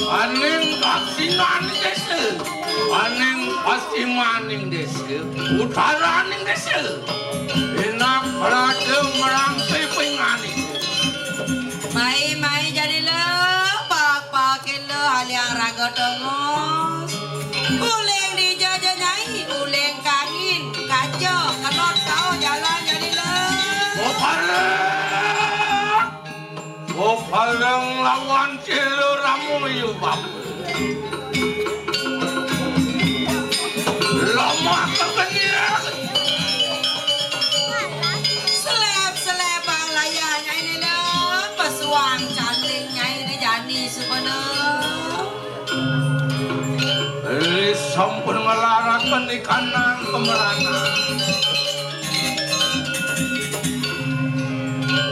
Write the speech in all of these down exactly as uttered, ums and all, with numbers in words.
Aning daksinaning désa, aning pastimaning désa, utaraning désa. Inak Prada merangkai pinganing. Mai, mai, jani lo, pak-pakin lo, aliang raga tongos. Uling dija ja, Nyai, uling kangin, kaja, kelod, tau jalan, jani lo. Bopareng! Bopareng lawan Cila Ramuyu, Bapa. Lemah kekenyir. Selep-selep bang layah, Nyai, ni lo. Pesuang cantik, Nyai, ni jani suba lo. Eh, sampun nglaraken ikanang kemeranan.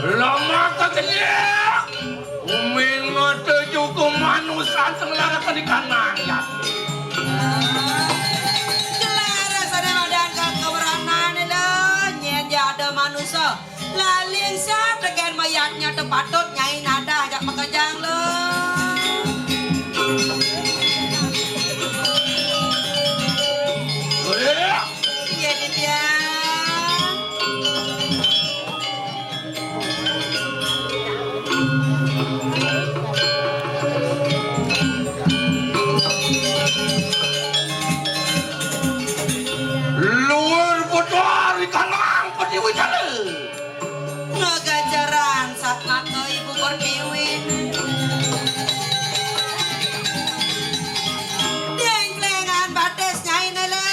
Lemah kekenyir. Uming ngata juga manusa sing nglaraken ikanang, ya. Gelar sane madan ke kemeranan lo, nyen ja ada manusa. Laling sa teken mayatnya tepatut Nyai nadah jak makejang lo. Iya, Ditya. Luwur putra rikanang padiwicana. Ngagajaran satmaka Ibu Pertiwi. Dengklengan batis Nyai Nela.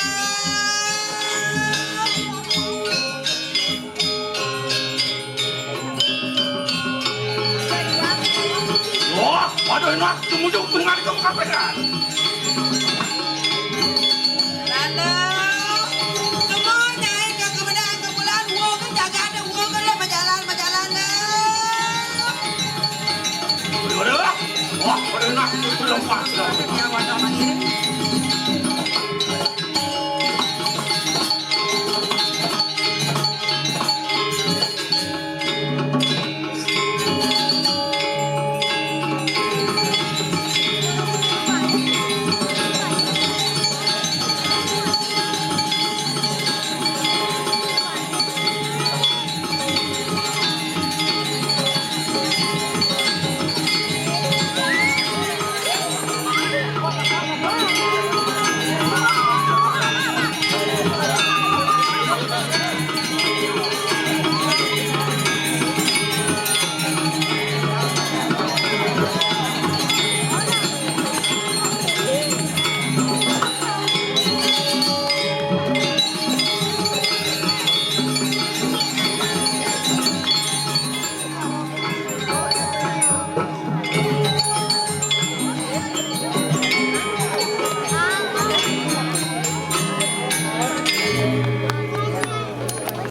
Wah, waduh, enak, tumujuk dengan kekafiran. Lalu